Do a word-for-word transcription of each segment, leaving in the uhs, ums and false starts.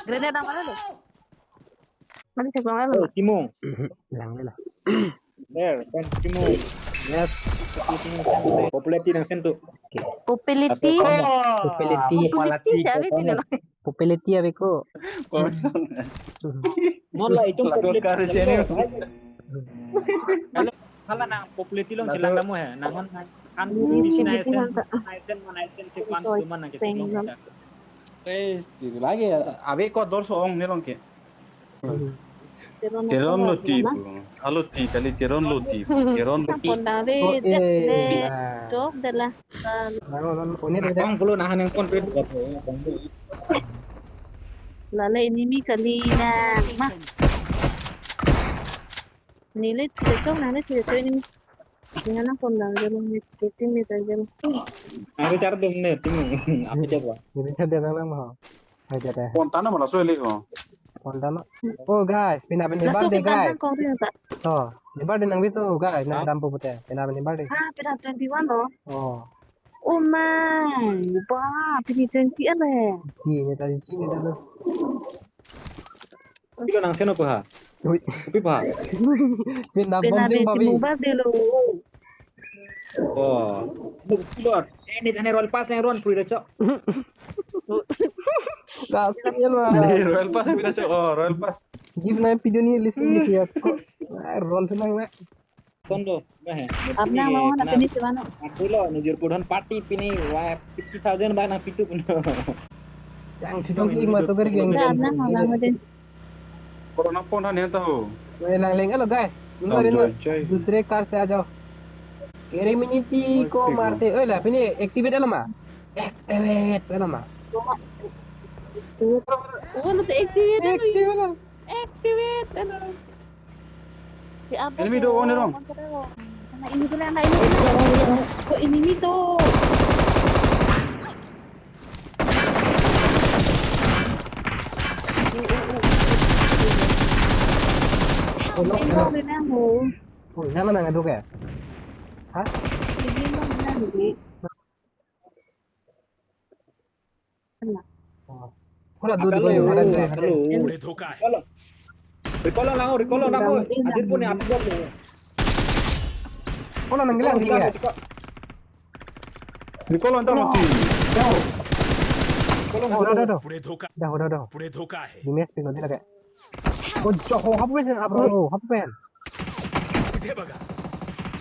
Grenade dam mana lo? Mari cek bang Oh, lo. Timung. Langlelang. There, kan Timung. Yes. Popularity nang send to. Popularity. Popularity. Popularity siapa itu lo? Popularity apa ko? Kosong. Non la itum Lagu popularity kare lang channel. Lo. Kalau hala nang popularity long Langsung. Chelang kamu he. Nang han han Hmm, di sini sini aisen, sini. Aisen mana aisen si fans Sorry, tuman nang kita thank long you. Kita. Eh, tidak lagi ya. Abe ko dor so ong ne long ke. Teron Teron lo ti pu. Halo ti kali Teron lo ti pu. Teron lo ti. Pon dave Oh, det eh, le. Nah. Jok de la. Nah, nah, nah, ini beda. Kong pulo nahan yang pon pe. Lale ini mi kali na. Ma. Nile tidak cok nale tidak cok ini. Dengan apa nang jalan ni tim ni tak jalan. Aku cari tim ni tim. Apa dia buat? Ini cari dia nang mau. Aja deh. Pontano malah sulit ko. Pontano. Oh guys, pina pina Langsung birthday kita guys. Kong ring tak? Oh, ni birthday nang bisu guys, nang Hah? Dampo pute. Pina pina birthday. Ah, pina twenty one oh. Oh. Oh my, wah, pini twenty ale. Ji, ni tadi sini dulu. Pilo nang seno ko ha? Ui. Kopi pa? Pina Pina bom jing beti babi. Mobile de lo. Oh. Pilo. Eh, ni tane Royal Pass nang ron puri recho. Langsung ya lo. Di Royal Pass yang pindah cok. Oh, Royal Pass. Give na video ni listen di siya ko. Ai, ron senang na. Sondo, nah, Apna pini, mau na nah, pini cemana? Aku lo, nujur pudhan party pini, wah, fifty thousand ba nang pitu pun. Chang thitong ki masuk ke geng. Nah, apna mau lang din. Kalau nang pon han ya tahu. Weh, lang leng, hello guys. Ini Tahu hari na join, coy. Dusre car se aa jao. Kere miniti ko marte. Oh, la, pini activate lo ma? Activate lo ma? Oh, lo activate lo. Activate lo. Activate lo. Si apa Enemy tuh? Do, one wrong. Mana ini tuh, anak ini tuh. Kok ini nih tuh? Oh, no. Ini tuh, ini tuh. Oh, nama nang aduk ya? Hah? Ini tuh, ini tuh. Hala dua Halo, dua, hala dua, hala halo. Dua. Recall lang, recall lang, recall lang. Hadir pun ya, upload lo. Hala nang gelang tiga. Recall lang, masih. Recall lang. Oh, dah, dah, dah. Dah, dah, dah. Di mes pin nanti lagi. Oh, joh, oh, apa pen, apa lo, apa pen?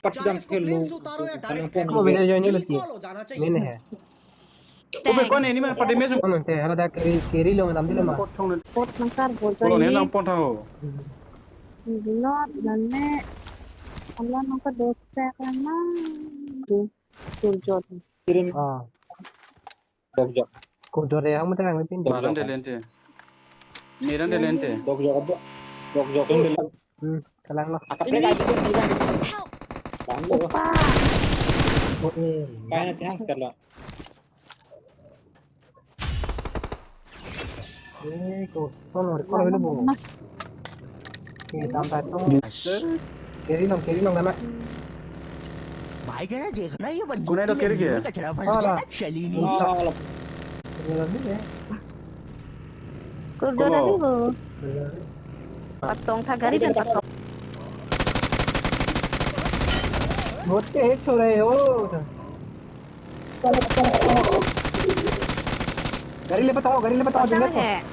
Pat sedang skill lo. Kalang pon. Ko beda join lo ti. Main hai. Obe, kone ini mana pada mes? Kone te, hala dak kiri, kiri lo, ngadam dilo ma. Pot nangkar bol. Kalau ini nang pon tahu. Not nane. Allah nangkar dosa kan na. Tuh, turjot. Kirim. Ah. Dok jok. Ko jore ang mata nang pin. Dok jok. Meran de lente. Meran de lente. Dok jok apa? Dok jok yang dulu. Hmm, kalang lo. Akap lagi dia, dia. Bang lo. Opa. Oh, eh. Kaya chance kalau. Eh, ko, ko lo, ko lo, bo. Mas. Oke, tambah tuh. Yes. Carry long, carry long, dapat. भाई गया देखना ये बंदूक Kunai do की carry लगी है? Kachra फंस गया, चली नहीं। Alah. Bener juga. Kurdo Kulo. Lagi, Bu. Bener. Patong thagari dan patong. Bote, chore, oh. Gari le patao, gari le patao, Patang jumlah hai.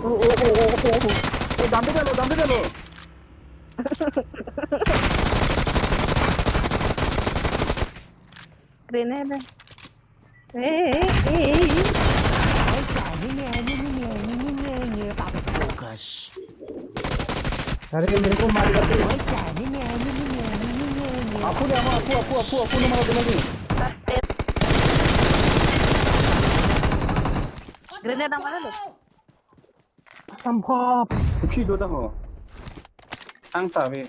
Oh, oh, oh, oh, oh, oh. Eh, dambi dalo, dambi dalo. Grenade. Eh, eh, eh, eh, eh. Focus. Hari ini aku mati tapi. Aku ni apa? Aku, aku, aku, aku nomor satu lagi. Grenade yang mana lo? Asambab. Uchi do ta ho. Ang ta ve.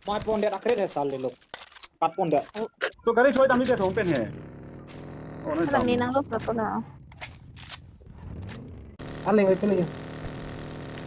Mat pon det akre de sal de lo. Pat pon det. To gari choi dam ni de thong pen he. Oh, na Hala dam. Ni nang lo pa ko na. Aleng oi pen ni.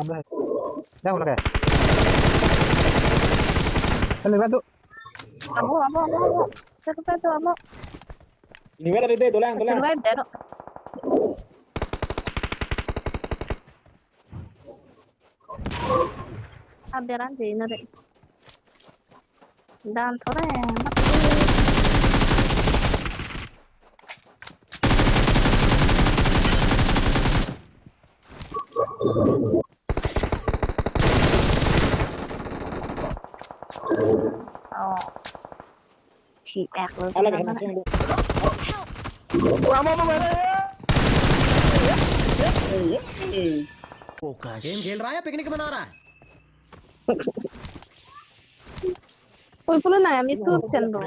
Lamda hai. Dah, ulah kayak. Kali batu. Amo, amo, amo, amo. Satu, satu, amo. Ini mana, Dede? Dolang, dolang. Survive deh, no. Aberan je, no, de. Dan thore, mat. Oh. Si ek lo. Alah, sana. Langsung. Wah, mau, mau, mau. Focus. Game खेल रहा है या पिकनिक मना रहा है? Oi, pulo na, ami tu chen do.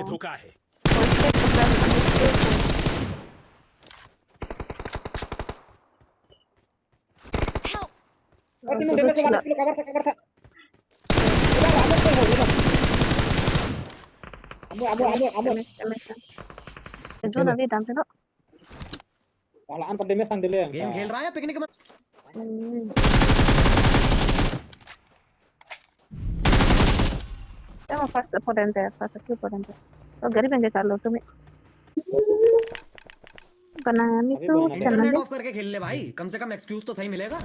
Help! Aduh, damage, damage, cover tha, cover tha. Udah, udah, udah, udah. Amu, amu, amu, amu. Itu nanti dam itu. Wala an pa damage sang dele. Game खेल रहा है या पिकनिक मना? Hmm. Tama first po dente, first po dente. Oh, gari bengke kalo tumi. Kana ni tu channel. Internet of करके खेल ले भाई, कम से कम एक्सक्यूज तो सही मिलेगा।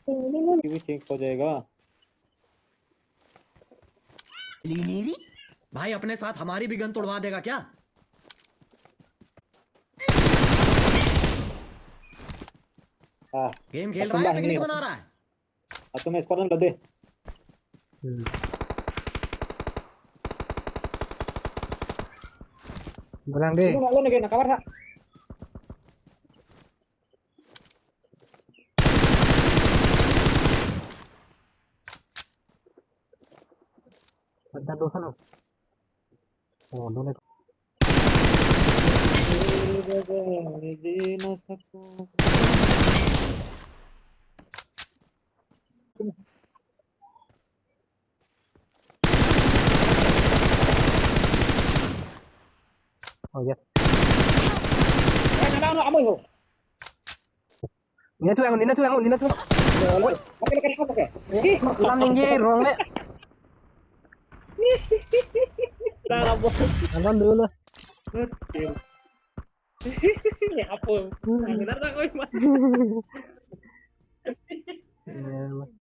ये भी चेक हो जाएगा। भाई, अपने साथ हमारी भी गन तुड़वा देगा क्या? हाँ। गेम खेल रहा है, पिकनिक मना रहा है? Satu ma squad lo de. Hmm. Berang de. Ini lo lagi, na cover tha. Ada dua sana. Oh, dua lagi. Oh, yes. Eh, nana, nana, amoy ho. Nina tu ang, nina tu ang, nina tu. Oke, oke, oke. Ih, lam ningje wrong le. Nah, lambo. Anton dulu lah. Oke. Ini apa? Nah, kita tak koi, Mas. Iya, Mas.